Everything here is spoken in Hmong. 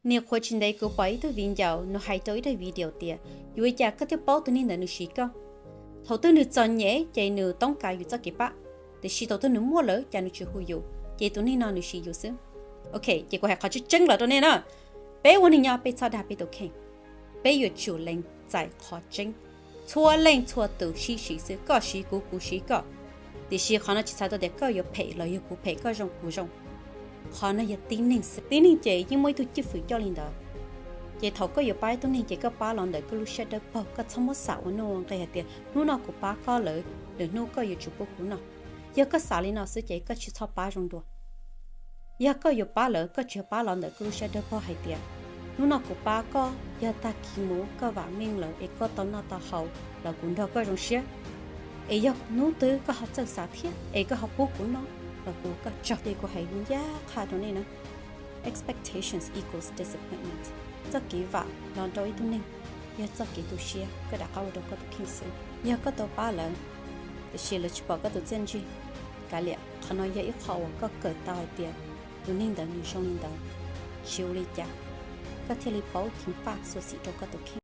Nws qhuav tsis ntev kuv pom ib tug viv ncaus nws hais rau ib daim video tias, yuav li cas koj thiaj paub tus neeg ntawd nws siv koj? Thaum twg nws txom nyem ces nws toob kas yus txoj kev pab, tiam sis thaum twg nws muaj lawm cas nws tsis hu yus, ces tus neeg no nws siv yus xwb. Ok, ces kuv hais qhov tseeb tseeb los rau nej na. Peb ua neeg nyob peb txhob dag peb tus kheej. Peb yuav tsum lees txais qhov tseeb. Txhua leej txhua tus sib siv xwb, koj siv kuv, kuv siv koj. Tiam sis qhov no tsis txhais tau tias koj yuav phem los yog kuv phem, koj zoo kuv zoo. Qhov no yog tib neeg xwb, tib neeg ces yeej muaj ib tug cwj fwm coj li ntawd. Ces thaum koj yuav pab ib tug neeg ces koj pab los ntawm koj lub siab dawb paug, koj txhob muab xam ua nuj ua nqi hais tias hnub no kuv pab koj lawm, lwm hnub koj yuav tsum pab kuv no. Yog koj xav li no xwb ces koj tsis txhob pab zoo dua. Yog koj yuav pab lawm, koj tsis yog pab los ntawm koj lub siab dawb paug hais tias hnub no kuv pab koj, yog tag kis mus koj vam meej lawm es koj tau noj tau haus los kuv nrog koj zoo siab. Es yog hnub twg koj ho txawj xav thiab es koj ho pub kuv noj los kuv koj tsaug. Ces kuv hais ncaj qha rau nej na, expectations equals disappointment. Txoj kev vam los rau ib tug neeg yog txoj kev tu siab koj rov qab ua rau koj tus kheej xwb. Yog koj tau pab lawm, tiam sis lawv tsis pom koj tus txiaj ntsig, kav liam, qhov no yog ib qho uas koj kawm tau hais tias tus neeg ntawd nws zoo li ntawd. Tsis ua li cas, koj thiaj li paub ceev faj xyuam xim rau koj tus kheej.